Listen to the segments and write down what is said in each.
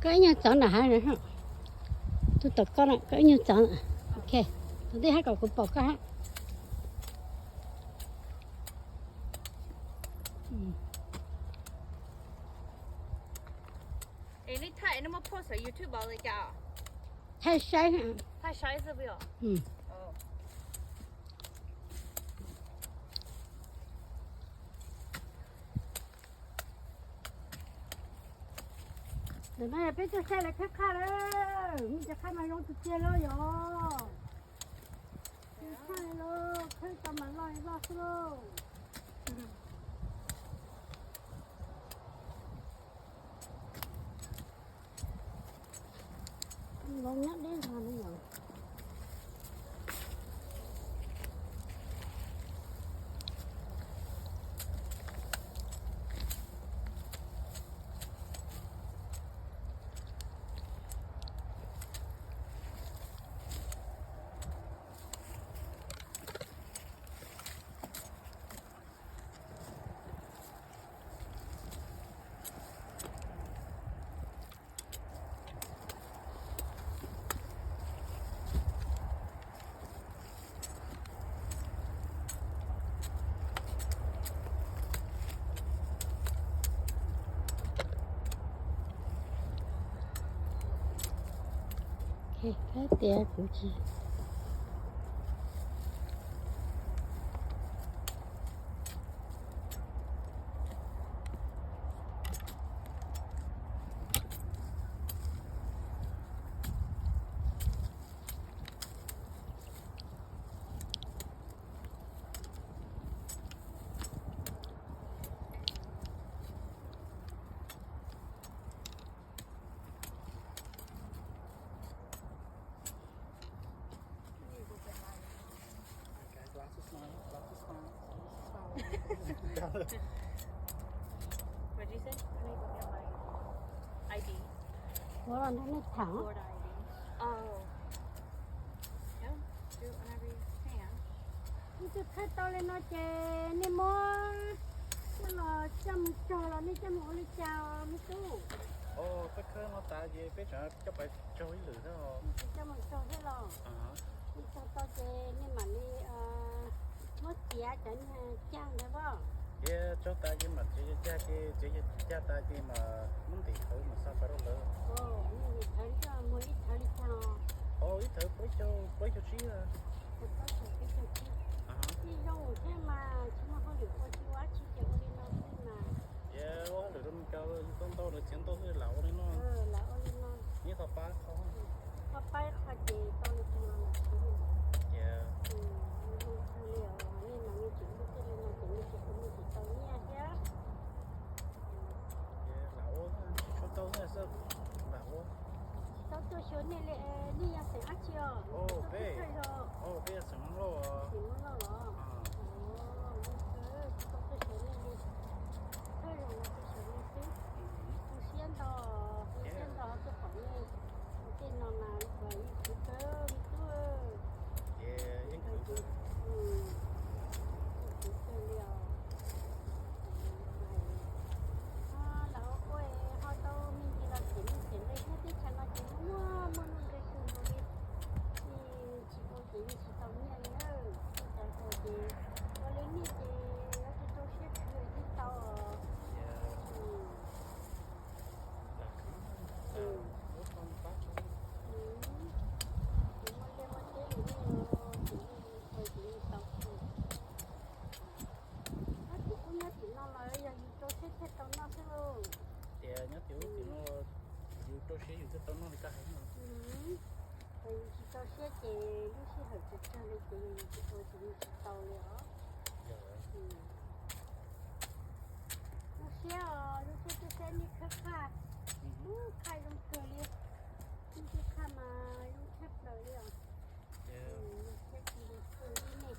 Koj ib nyuag txov nram hav, tus tom koj no, koj ib nyuag txov. Ok, tus tij hab kom kuv pom koj hab. Thaij saib. Ntawm no yog peb tuaj saib lawv khawb qhaj lawm, muaj cov qhaj mas zoo tiag tiag lauj yom. Khawb qhaj li lauj, khawb tau mas loj li loj xwb lauj. Nyob deb zog no yom. Kab tias kuv tsis Ua los nrog nej tham. Leej twg khawb tau li no ces nej muab coj los coj mus tsog los nej coj mus ua li cas me tub? Peb khawb no tas ces peb tseem coj pais tsog ib lwm thiab. Coj mus tsog thiab los? Nej tsog tau ces nej mam li muab txiav cov niag cag ntawd as. Ces tsog tas ces mam txiav cag, ces txiav cag tas ces mam muab ntim thawv mam xa pais rau lawv. Thawv li muag ib thawv li cas? Ib thawv plaub caug, plaub caug tsib. Ib zoo thiab mas tsis muaj hauj lwm ua tsis ua dab tsi ces ua li no xwb mas. Ces ua hauj lwm rau Meskas yus tau ntau lawv txiav ntau xwb lam ua li no. Lam ua li no. Neb tau pab qhov, tau pab qhov ces tau li no lawm. Ces zoo kawg li os, nej mas nej tseem muaj tej li no ces nej tseem ua nej tseem tau nyiaj thiab. Lam ua, tsis tshua tau nyiaj xwb, lam ua. Tsis tau tuaj xyuas nej li, nej yog xeem dab tsi os? Peb, peb yog xeem Hmoob Lauj os. Xeem Hmoob Lauj los? Tsis tau tuaj xyuas nej li. Thawj zaug no tuaj xyuas nej xwb. Zoo siab ntau, zoo siab ntau tuaj pom nej. Ua tej no mas yeej khwv kawg li tub. Yeej khwv kawg li os. Lam ua ua ho tau me ntsis los tseem me tseem nqe thiab, teb chaws no ces muaj muaj nuj nqe kawg nkaus li. Tsis ua ces yeej tsis tau nyiaj li na. Teb chaws no ces ua li nej ces yuav tsum rau siab khwv thiaj tau. Ces muaj liaj muaj teb li nej ces yeej tau. Nyob tim ub nyob tim no los yog yus rau siab thiaj tau noj xwb lauj. Tias nyob tim ub tim no yus rau siab yus thiaj tau noj li kaj heev no. Yus tsis rau siab ces lub sij hawm tsawg tsawg li ces yus tsis ua ces yus tsis tau li os. Zoo siab os, zoo siab twb saib nej khawb qhaj. Ub, qhaj zoo kawg li. Nej khawb qhaj mas zoo tshaj plaws li os. Zoo siab kawg li nej.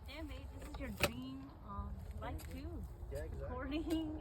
Yeah, mate, this is your dream, um, life too. Yeah, exactly. Recording.